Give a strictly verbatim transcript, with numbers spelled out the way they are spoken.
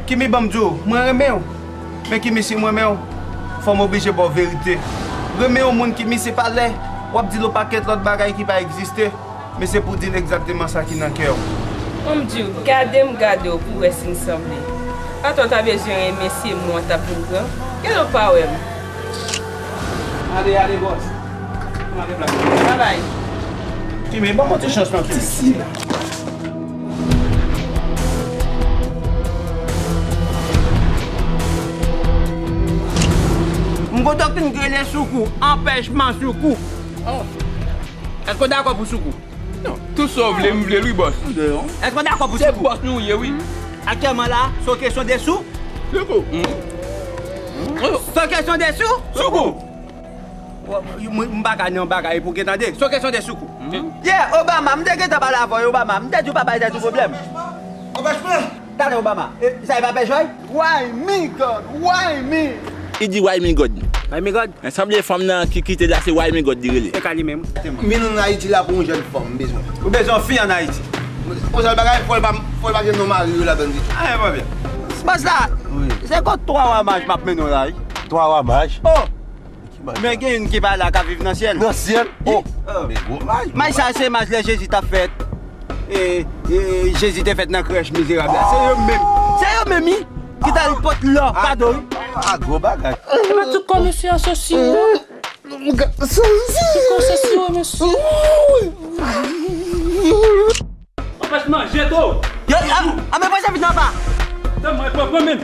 Kimi, ban m di w, mwen renmen w. Men Kimi, si m renmen w, fò m oblije ba w verite. Renmen yon moun, Kimi, se pa lè w ap di l yon pakèt lòt bagay ki pa egziste. Men se pou di l egzakteman sa ki nan kè w. Ban m di w, gade m gade w pou w wè si n sanble. Atò w ta bezwen renmen se mwen w t ap vin pran. Gade w pa wè m. Ale, ale, bòs. Travay. Kimi, ban m yon ti chans non, Kimi. M kontan w fin rele Soukou, anpèchman Soukou. Èske w dakò pou Soukou? Non, tout sa w vle, m vle l wi, bòs. Èske w dakò pou Soukou? Se bòs nou ye, wi. Aktyèlman la, se yon kesyon de sou? Soukou. Se yon kesyon de sou? Soukou. M pa ka nan bagay pou gen tande. Se yon kesyon de Soukou. Yeah, Obama, m te gentan pale avè w, Obama. M te di w pa bay tèt ou pwoblèm. Anpèchman. Talè Obama. E, sa e pa pè Joy? Why me, God? Why me? Li di why me, God. Why me, God? Men sanble fanm nan ki kite la se why me, God li rele. Se ka li menm. Vin ann Ayiti la pou yon jèn fanm, m bezwen. Ou bezwen yon fi ann Ayiti? Yon sèl bagay, fò l pa, fò l pa gen non mari yo ladan l. Anyen pwoblèm. Bòs la, se kot twa wa maj m ap mennen w la, wi. Twa wa maj? Oh! Men gen youn ki pa la k ap viv nan syèl. Nan syèl? Oh! Men gwo maj. Maj sa se maj lè Jezi t ap fèt. E, e, Jezi te fèt nan krèch mizerab la. Se yo menm. Se yo menm, wi. Ki t al pot lò kado, wi. Ah, gwo bagay. E pa tout kò mesye an se siro. Tout kò se siro, mesye. Anpèch manje tou. Yo, a, a, men pase vit nan pa. Tan mwen pran, pran menm.